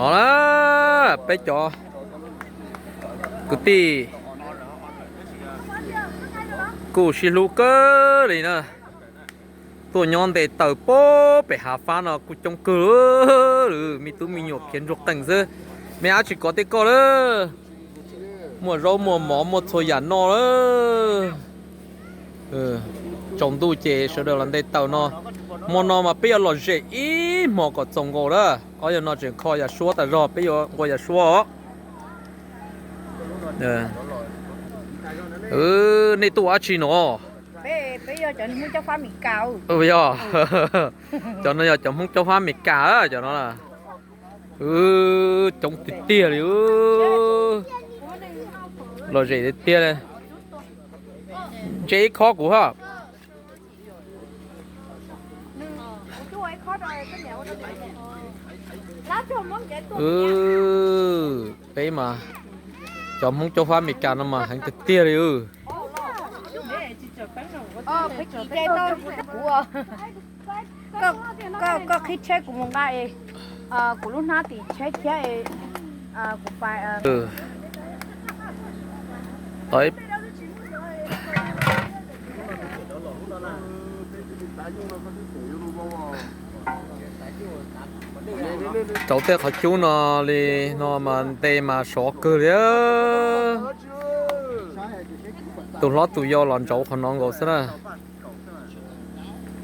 No na, peb cov kwv tij kuj sib hlub kawg li na. Tuaj nyob nte taws pem hav fab no kuj coob kawg li, me tub me nyuam khiav ntsuag qees xwb. Me ab tsis kov tej koj lawm. Muaj zaub muaj mov muaj txhua yam noj lawm. Tsaus ntuj ces sawv daws los nte taws no. Hmo no mas peb yuav lom zem ib hmos kom txaus nkaus lawm. Ob yawg no tseem kho yav suab tas zog, peb yuav nqua yav suab os. Nej tuaj ua dab tsi no? Yog, cov no yog cov Hmoob caub fab Amelikas cov no. Coob tiag tiag li. Lom zem tiag tiag li. Ntse ib khob kuv hab. Peb mas cov Hmoob caub fab Amelikas no mas heev tiag tiag li. Koj qhib tsheb kuv mus nqa kuv lub hnab tim tsheb thiab. Rauv tej qhov cub no li no mas nte mas sov kawg li. Tus hlob tus yau los ntsauv qhov no nkaus xwb na.